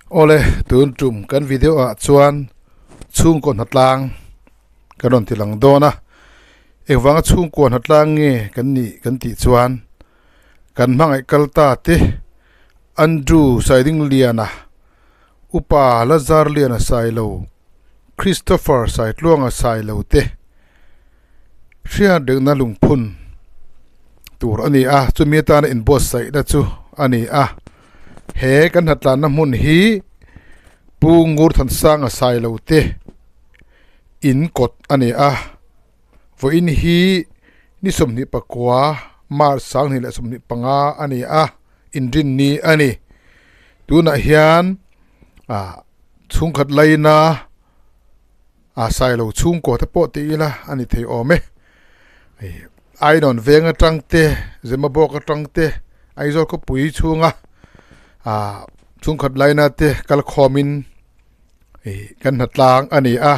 Awle tun tum kan video ah chuan chhungkaw hnatlang kan rawn ti lang dawn a engvanga chhungkaw hnatlang nge kan nih kan tih chuan kan hmangaih kal ta te Andrew Saidingliana upa Lazarliana Sailo Christopher Saitluanga Sailo te hriat rengna lungphun tur a ni a chumi atana inbuatsaihna chu a ni a he kan hnatlanna hmun hi Pu Ngurthansanga Sailo te in kawt a ni a vawiin hi ni 29 March 2025 a ni a inrinni a ni tunah hian ah chhungkhat laina a sailo chhungkaw te pawh tih ila a ni thei awm e Ainawn veng atang te Zemabawk atang te Aizawl khawpui chhunga ah chhungkhat laina te kal khawmin ih kan hnatlang a ni a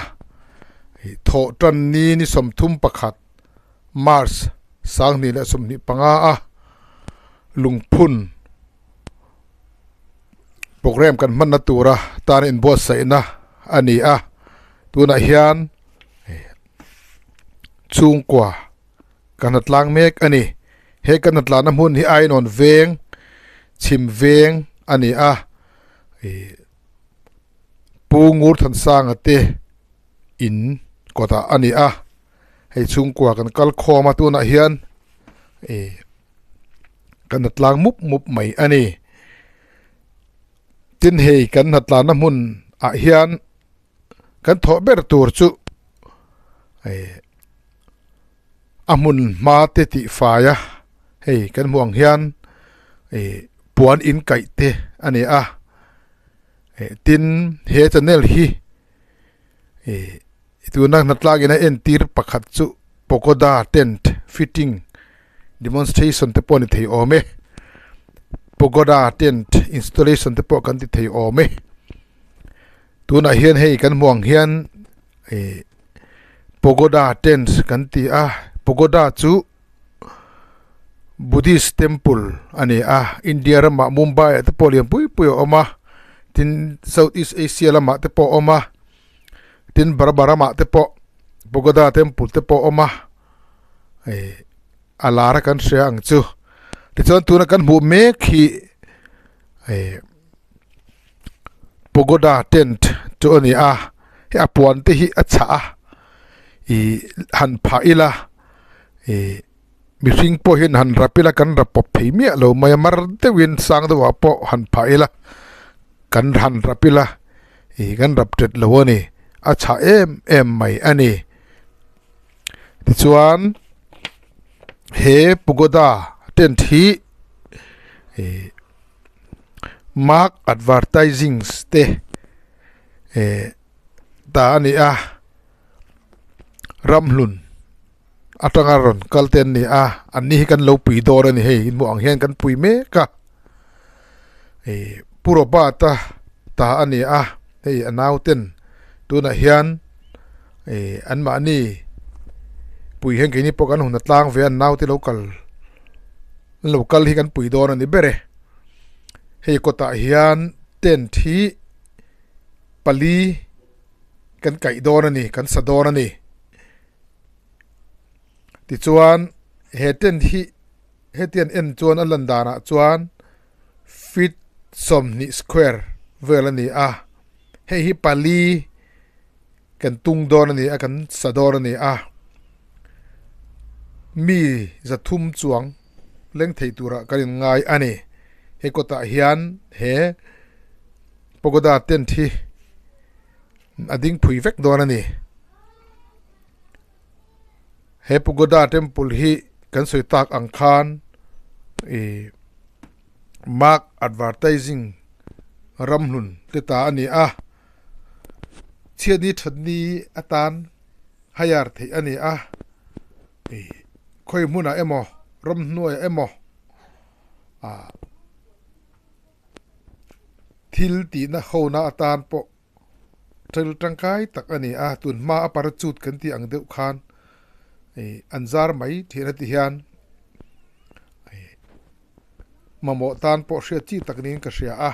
ih thawh tan ni ni 31 March 2025 a lungphun program kan hmanna tura tan inbuatsaihna a ni a tunah hian chhungkua kan hnatlang mek a ni he kan hnatlanna hmun hi Ainawn veng chhim veng a ni a ih Pu Ngurthansanga te in kawtah a ni a hei chhungkua kan kal khawm a tunah hian ih. Kan hnatlang mup mup mai a ni. Tin hei kan hnatlanna hmun ah hian kan thawh ber tur chu hei a hmun hma te tih fai a hei kan hmuh ang hian ih puan in kaih te a ni a tin he channel hi ih tuna hnatlang in a entir pakhat chu pagoda tent fitting demonstration te pawh a ni thei awm e pagoda tent installation te pawh kan ti thei awm e tunah hian hei kan hmuh ang hian ih pagoda tent kan ti a pagoda chu buddhist temple a ni a India ramah Mumbai ah te pawh lian pui pui a awm a tin south east Asia lamah te pawh a awm a tin Burma ramah te pawh pagoda temple te pawh a awm a hei a lar a kan hria ang chu tichuan tuna kan hmuh mek hi hei pagoda tent chu a ni a hei a puan te hi a chhah a ih han phah ila ih mihring pawh hian han rap ila kan rap pawp thei miah lo mai a mar deuhin sang deuhah pawh han phah ila kan han rap ila ih kan rap tet lo a ni a chhah em em mai a ni. Tichuan he pagoda tent hi ih mark advertising te eh ta a ni a ramhlun atanga rawn kal te an ni a an ni hi kan lo pui dawn a ni hei hmuh ang hian kan pui mek a ih Pu Robert a ta a ni a hei a nauten tunah hian. Ih an mahni pui hian keini pawh kan hun a tlang ve a an naute lo kal an lo kal hi kan pui dawn a ni ber e hei kawtah hian tent hi pali kan kaih dawn a ni kan sa dawn a ni tichuan he tent hi hetiang en chuan a lan danah chuan feet 20 square vel a ni a hei hi pali. Kan tung dawn a ni a, kan sa dawn a ni a, mi 300 chuang leng thei turah kan inngai a ni. He kawtah hian he pagoda tent hi a ding phui vek dawn a ni. He pagoda temple hi kan sawi tak ang khan ih mark advertising ramhlun te ta a ni a. Chhiatni thatni atan hire theih a ni a, ih khawi hmunah emaw ramhnuaiah emaw ah thil tihna hona atan pawh thil tangkai tak a ni a, tun hma a parachute kan tih ang deuh khan ih an zar mai thin a ti hian ih mamawh tan pawh hriat chi tak niin ka hria a.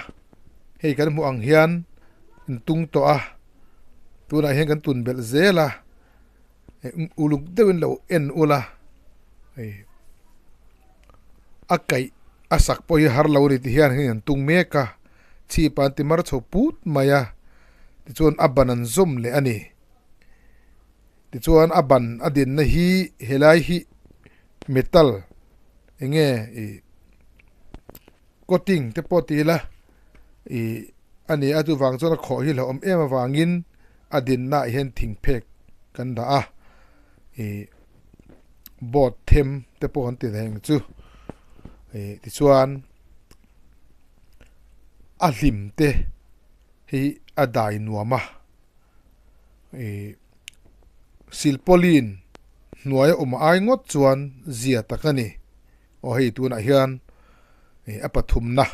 Hei kan hmuh ang hian an tung tawh a, tunah hian kan tun belh zel a, uluk deuhin lo en ula hei a kaih a sak pawh hi har lo a ni ti hian hei an tung mek a, chhip ah an ti mar chho put mai a, tichuan a ban an zawm leh a ni. Tichuan a ban a dinna hi helai hi metal eng nge ih coating te pawh ti ila ih a ni a chuvang chuan a khawh hi hlauhawm em avangin a dinna ah hian thing phek kan dah a ih board them te pawh kan ti thei ang chu ih tichuan a hlim te hi a dai nuam a ih silpauline hnuaia awm ai ngawt chuan zia tak a ni. Aw hei tunah hian ih a pathumna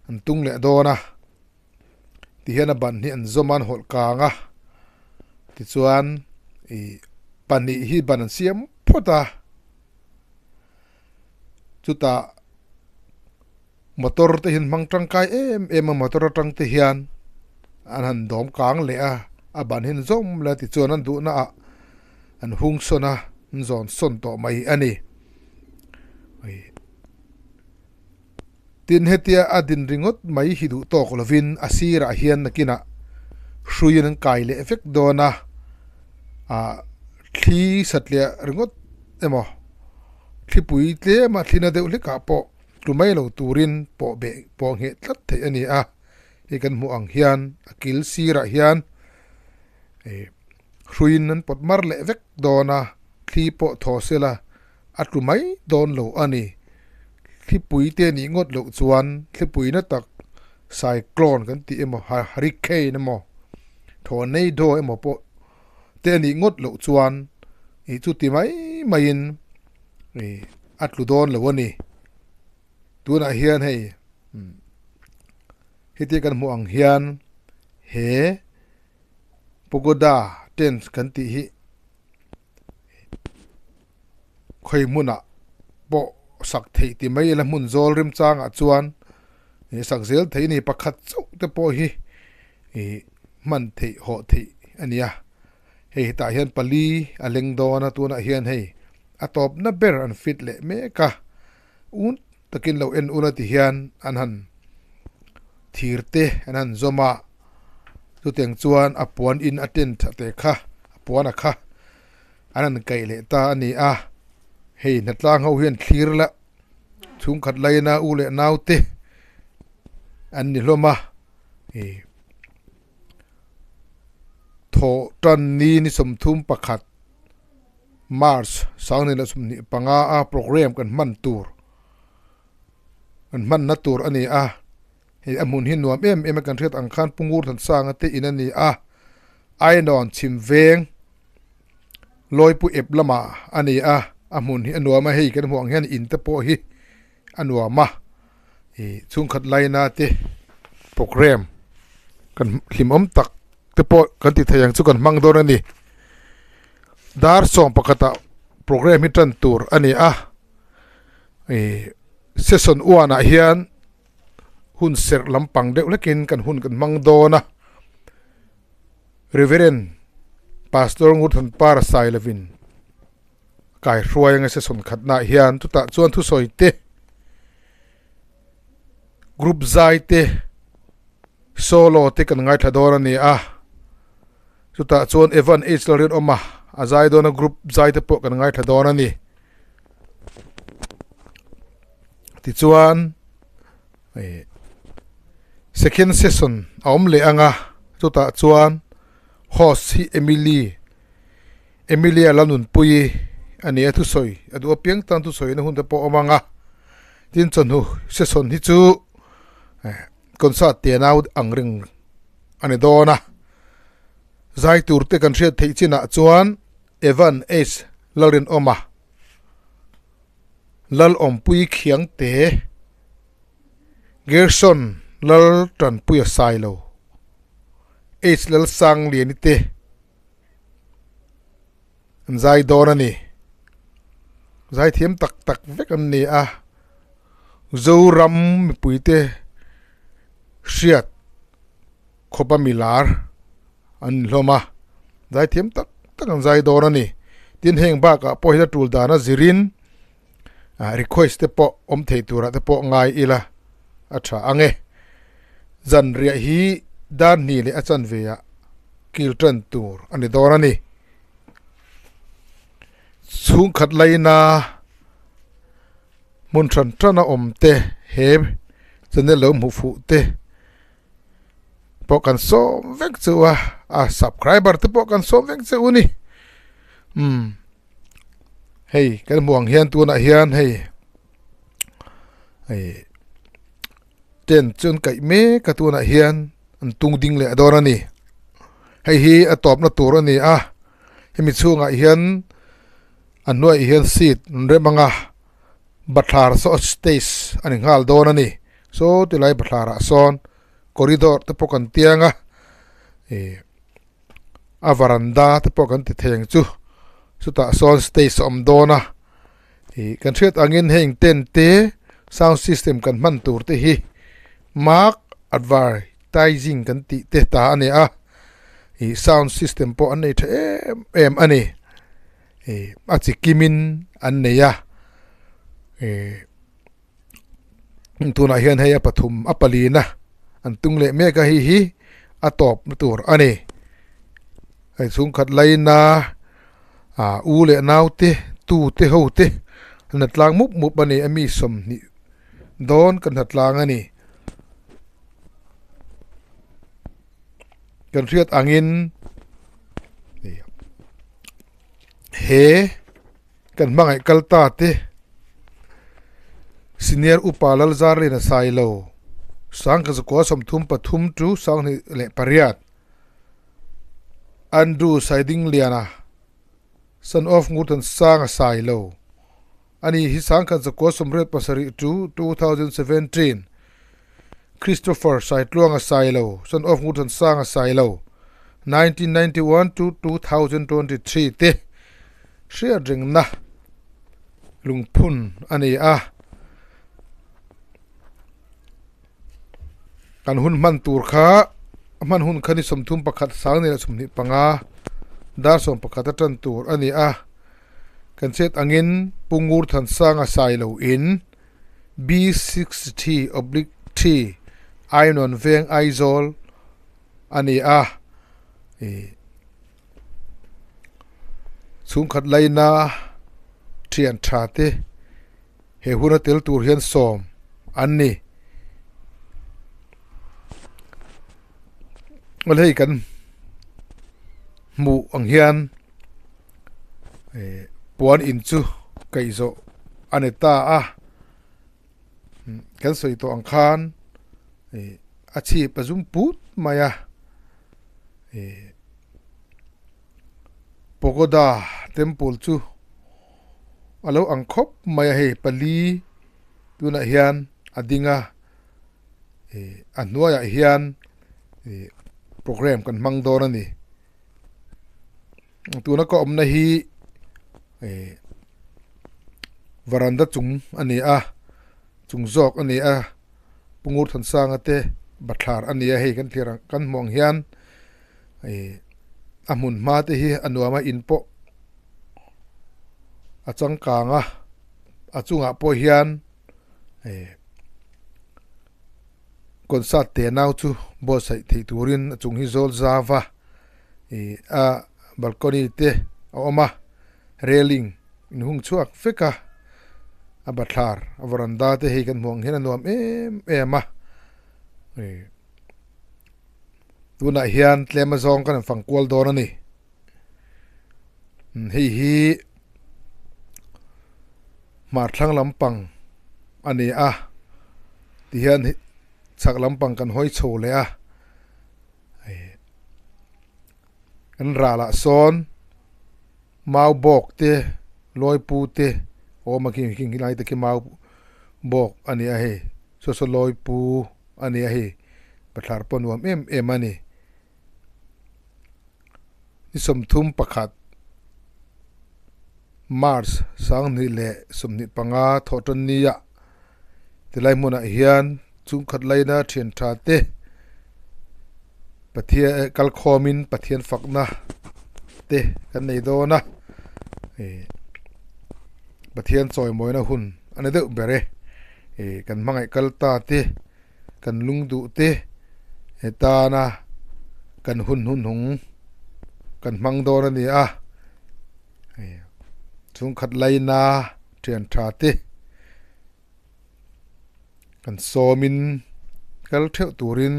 an tung leh dawn a tihian a ban hi an zawm a an hawlh kang a tichuan ih pahnih hi ban an siam phawt a chutah motor te hian hmang tangkai em em a motor atang te hian an han dawm kang leh a a ban hi an zawm leh a tichuan an duhna ah an hung sawn a an zawn sawn tawh mai a ni tin hetia a din ringawt mai hi duh tawk lovin a sirah hian nakinah hruiin an kai leh vek dawn a ah thli satliah ringawt emaw thlipui tlema thlina deuh hlekah pawh. Tlu mai lo turin pawh beh pawh ngheh tlat theih a ni a, hei kan hmuh ang hian a kil sirah hian ih hruiin an pawt mar leh vek dawn a, thli pawh thaw sela a tlu mai dawn lo a ni. Thlipui te nih ngawt loh chuan thlipui na tak cyclone kan tih emaw hurricane emaw tornado emaw pawh te nih ngawt loh chuan ih chuti mai maiin ih a tlu dawn lo a ni tunah hian hei hetia kan hmuh ang hian he pagoda tent kan tih hi khawi hmunah pawh sak theih ti mai ila hmun zawl remchangah chuan ih sak zel theih a ni pakhat chauh te pawh hi ih hman theih hawh theih a ni a. Hei hetah hian pali a leng dawn a tunah hian hei a tawpna ber an fit leh mek a un takin lo en ula ti hian an han thir te an han zawm a chutiang chuan a puan in a tent a te kha a puan a kha an han kaih leh ta a ni a hei hnatlang ho hian thlir la chhungkhat laina u leh nau te an ni hlawm a ih. Thawh tan ni ni 31 March 2025 a program kan hman tur kan hmanna tur a ni a, hei a hmun hi nuam em em a kan hriat ang khan Pu Ngurthansanga te in a ni a, Ainawn chhim veng Lawipu ep lamah a ni a, a hmun hi a nuam a hei kan hmuh ang hian in te pawh hi a nuam a ih chhungkhat laina te program kan hlimawm tak te pawh kan ti thei ang chu kan hmang dawn a ni dar sawm pakhatah program hi tan tur a ni a ih session one ah hian hun serh lampang deuh hlekin kan hun kan hmang dawn a Reverend Pastor Ngurthanpara Sailovin. Kaihruai anga session khatnaah hian chutah chuan thusawi te group zai te solo te kan ngaithla dawn a ni a chutah chuan Evan H Lalrinawma a zai dawn a group zai te pawh kan ngaithla dawn a ni tichuan ih second session a awm leh ang a chutah chuan host hi Emily. Emilia Lalnunpuii a ni a thusawi a duh apiang tan thusawi na hun te pawh a awm ang a tin chawhnu session hi chu concert te nau ang reng a ni dawn a zai tur te kan hriat theih chinah chuan Evan H Lalrinawma Lalawmpuii Khiangte Gerson Laltanpuia Sailo H Lalsangliani te. An zai dawn a ni. Zai thiam tak tak vek an ni a. Zoram mipuite hriat. hriat khawpa milar an ni hlawm a, zaithiam tak tak an zai dawn a ni. Tin heng bakah pawh hian a tul dana zirin ah request te pawh awm thei turah te pawh ngai ila a tha ang e. Zanriah hi dar hnih leh a chanve ah kil tan tur a ni dawn a ni. Chhungkhat laina hmun hran hran a awm te he channel lo hmuh fuh te pawh kan sawm vek che u a a subscriber te pawh kan sawm vek che u ni umm hei kan hmuh ang hian tunah hian hei hei tent chu an kaih mek a tunah hian an tung ding leh dawn a ni hei hi a tawpna tur a ni a hemi chhungah hian a hnuaiah hian seat an rem ang a bathlar saw stage a ni nghal dawn a ni saw tilai bathlar ah sawn corridor te pawh kan tiang a ih a varanda te pawh kan ti thei ang chu chutah sawn stage a awm dawn a ih kan hriat angin heng tent te sound system kan hman tur te hi mark advertising kan tih te ta a ni a ih sound system pawh an nei tha em em a ni ih a chi kimin an nei a ih tunah hian hei a pathum a palina an tung leh mek a hei hi a tawp na tur a ni hei chhungkhat laina ah u leh nau te tu te ho te an la tlang mup mup a ni a mi sawmhnih dawn kan ha tlang a ni kan hriat angin he. Kan hmangaih kal ta te Senior Upa Lalzarlina Sailo, Sangkazakua 33 to 28, Andrew Saidingliana, son of Ngurthansanga Sailo, ani hi Sangkazakua 87 to 2017, Christopher Saitluanga Sailo, son of Ngurthansanga Sailo, 1991 to 2023 te hriat rengna lungphun a ni a. Kan hun hman tur kha a hman hun kha ni 31 2025 dar 11 a tan tur a ni a. Kan chet angin Pu Ngurthansanga Sailo in B63 oblique 3 Ainawn Veng Aizawl a ni a. Ih. Chhungkhat laina thian tha te he huna tel tur hian sawm an ni. Awle hei kan hmuh ang hian eh puan in chu kaih zawh a ni ta a kan sawi tawh ang khan eh a chhip a zum put mai a. Ih pagoda temple chu a lo ang khawp mai a hei pali tunah hian a ding a ih a hnuaiah hian ih program kan hmang dawn a ni tuna ka awmna hi ih varanda chung a ni a chung zawk a ni a. Pu Ngurthansanga te bathlar a ni a hei kan thlir ang kan hmuh ang hian ih a hmun hma te hi a nuam a in pawh a changkang a a chungah pawh hian ih concert te nau chu buatsaih theih turin a chung hi zawl zau a ih a balcony te a awm a railing inhung chhuak vek a a bathlar a varanda te hei kan hmuh ang hian a nuam em em a ih tunah hian tlem azawng kan fang kual dawn a ni hei hi hmar thlang lampang a ni a tihian chhak lampang kan hawi chho leh a ih an ralah sawn. Mau bawk te lawipu te awm a khi khi lai te khi mau bawk a ni a hei saw saw lawipu a ni a hei bathlar pawh nuam em em a ni ni 31 March 2025 thawh tan ni ah tilai hmunah hian chhungkhat laina thian tha te. Pathian kalkhawmin Pathian fakna te kan nei dawn a ih Pathian chawimawina hun a ni deuh ber e ih kan hmangaih kal ta te kan lungduh te hetana kan hun hnuhnung kan hmang dawn a ni a ih chhungkhat laina thian tha te. Kan sawmin kal theuh turin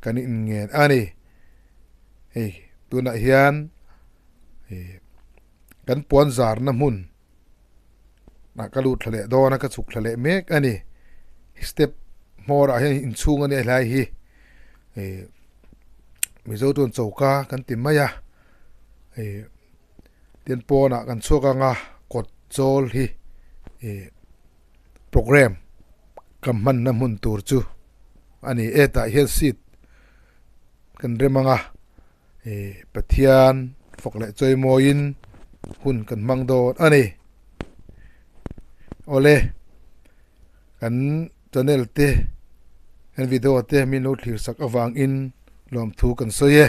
kan inngen a ni. Hei tunah hian ih kan puan zarna hmun ah ka lut thla leh dawn a ka chhuk thla leh mek a ni. Step hmawr ah hian inchhung a nia helai hi ih Mizo chuan choka kan ti mai a ih tin pawnah kan chhuak anga kawt chawl hi ih program ka hmanna hmun tur chu a ni e tah hian seat kan rem ang a ih Pathian fawk leh chawimawiin hun kan hmang dawn a ni awle kan channel te kan video te min lo thlir sak avangin lawmthu kan sawi e.